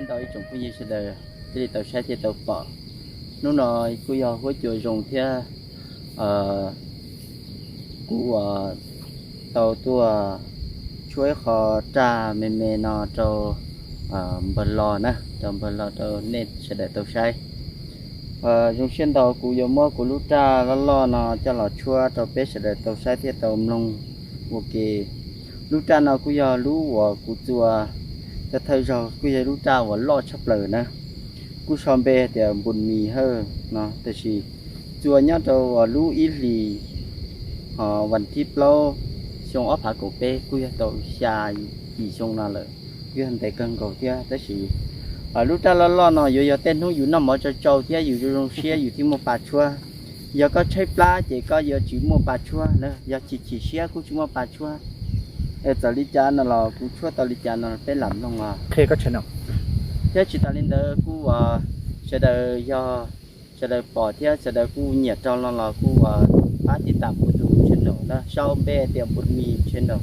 Ntau ib tsoom phooj ywg sawv daws thiaj li tau saib thiab tau pom. Hnub no kuj yog huab cua zoo thiab, kuv uas tau tuaj tshuab ib qho raj me me no rau npawg Los na, rau npawg Los rau nej sawv daws tau saib. Zoo siab ntau kuv yuav muab kuv lub raj loj loj no coj los tshuab rau peb sawv daws tau saib thiab tau mloog ua ke. Lub raj no kuj yog lub uas kuv txua cov thawj zaug, kuj yog lub raj uas loj tshaj plaws na. Kuj sau npe tias Npus Mis Hawj no, tab sis txua nyob rau uas lub ib hlis, hos vas thib plaub xyoo ob phav kaum peb, kuj yog tau xya yim xyoo no lawm, kuj yog ntev kawg nkaus thiab. Tab sis lub raj loj loj no yuav yog tej hnub yus noj mov tsau tsau thiab yus zoo zoo siab yus thiaj muaj pa tshuab. Yog koj tshaib plab ces koj yuav tsis muaj pa tshuab na, yog chim chim siab kuj tsis muaj pa tshuab. Txawm li cas no los kuv tshuab tau li cas no peb lam mloog os. Thiab tsis tas li ntawd kuj uas sawv daws yog sawv daws pom thiab sawv daws kuj nyiam rau no los kuj uas pab tib tam kuv tus channel na, sau npe tias Npus Mis Channel.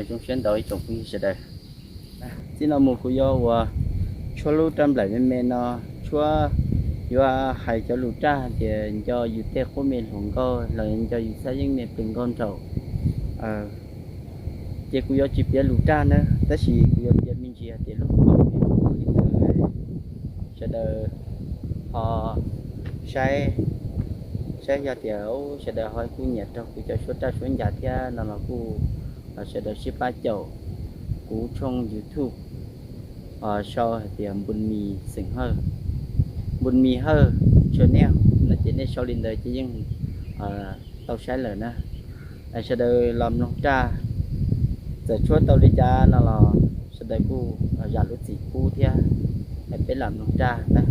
Zoo siab ntau ib tsoom phooj ywg sawv daws. Txij no mus kuv yuav ua tshuab lub raj nplaim me me no, tshuab yuav hais cov lus raj tias nco yus tej qub me hluas nkauj los nco yus txhab yeeb me pes nkauj nraug. Ces kuv yuav tsis piav lus raj na, tab sis kuv yuav piav me ntsis hais tias lub hauv paus li ntawd, sawv daws ho saib Thiab yog tias sawv daws ho kuj nyiam raug kuv cov suab raj suab ncas thiab no los kuj sawv daws sib pab caum kuv tshooj YouTube sau hais tias Npun Mis xeem Hawj, Npun Mis Hawj channel no ces nej sau li ntawd ces yeej tau saib lawm na. Sawv daws los mloog raj, txawm tshuab tau li cas no los sawv daws kuj zam lub txim pub thiab. Peb los mloog raj na.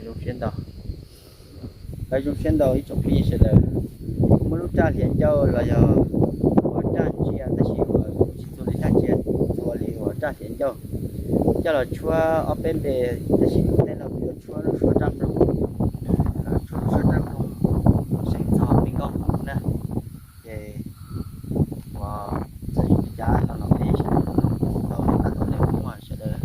Zoo siab ntau, zoo siab ntau ib tsoom phooj ywg sawv daws. Muaj lub raj hliav ncauj los yog uas raj ntsia, tab sis uas tsis txua li raj ntsia, txua li uas raj hliav ncauj coj los tshuab ob peb npe, tab sis kuv tej no kuv yuav tshuab lub suab raj nploog, tshuab lub suab raj nploog seem txog me nkauj na. Ces uas txawm li cas no los peb sawv daws tau tau nej ua sawv daws.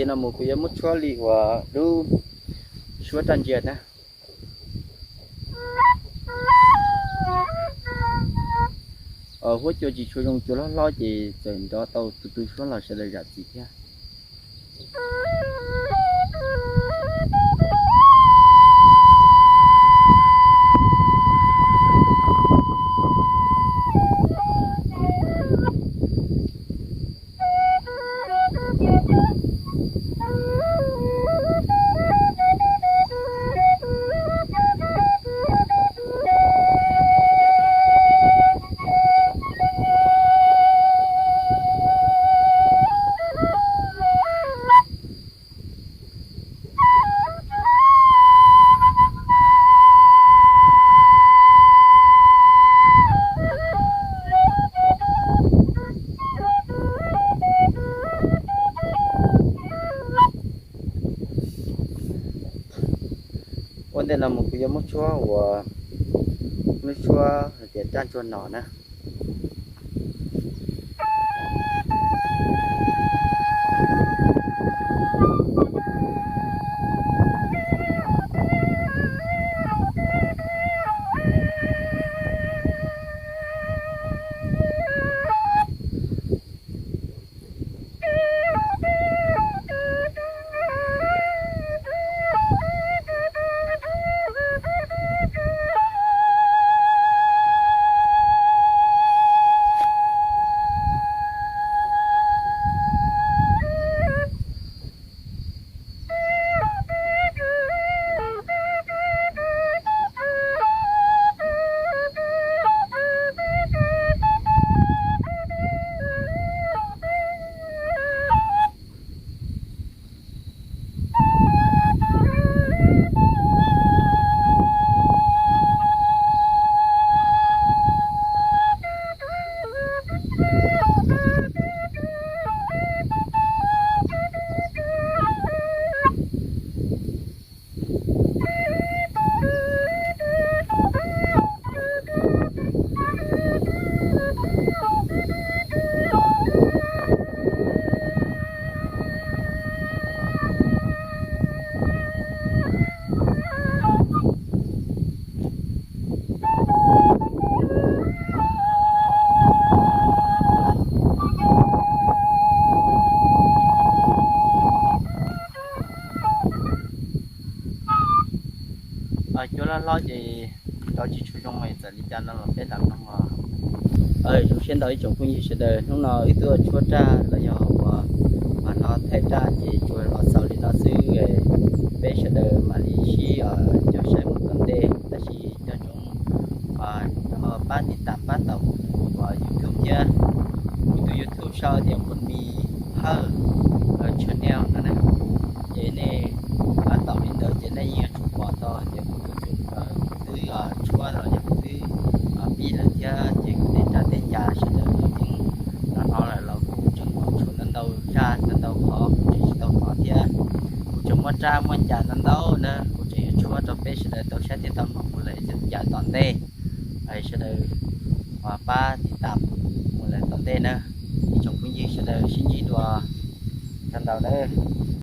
No mus kuv yuav muab tshuab li uas lub suab raj ntsia na. Huab cua tsis tshua zoo, cua hlob hlob ces txawm nrov tau tus tu suab los sawv daws zam txim thiab. Ua ntej no mus kuv yuav muab tshuab uas lub suab hais tias raj ntsuag no na. Cua loj hlob ces nrov tsis tshua zoo es txawm li cas no los peb lam mloog os. Zoo siab ntau ib tsoom phooj ywg sawv daws, hnub no wb tuaj tshuab raj los yog uas hnov thaij raj ces tsuas los xaus li no xwb. Peb sawv daws mam li sib cog saib mus tom ntej, tab sis nco ntsoov pab tiv tam pab taum kuv tus YouTube thiab. Kuv tus YouTube sau tias Npuag Mis Hawj channel no na, ces nej pab taum li ntawd ces nej yeej yuav tsum pom tau tias kuv tus YouTube kuv twb tshuab los yog kuv twb pib lawm thiab, ces kuv tej raj tej ca sawv daws yeej hnov lawm los kuv tseem tshuav ntau ntau zaj ntau ntau qhov kuv tseem tsis tau hnov thiab. Kuv tseem muaj raj muaj ca ntau ntau na, kuv tseem yuav tshuab rau peb sawv daws tau saib thiab tau mloog mus lawm yav tom ntej. Sawv daws pab tiv tam mus lawm tom ntej na. Ib tsoom phooj ywg sawv daws sib ntsib dua, tsaug ntau nawb.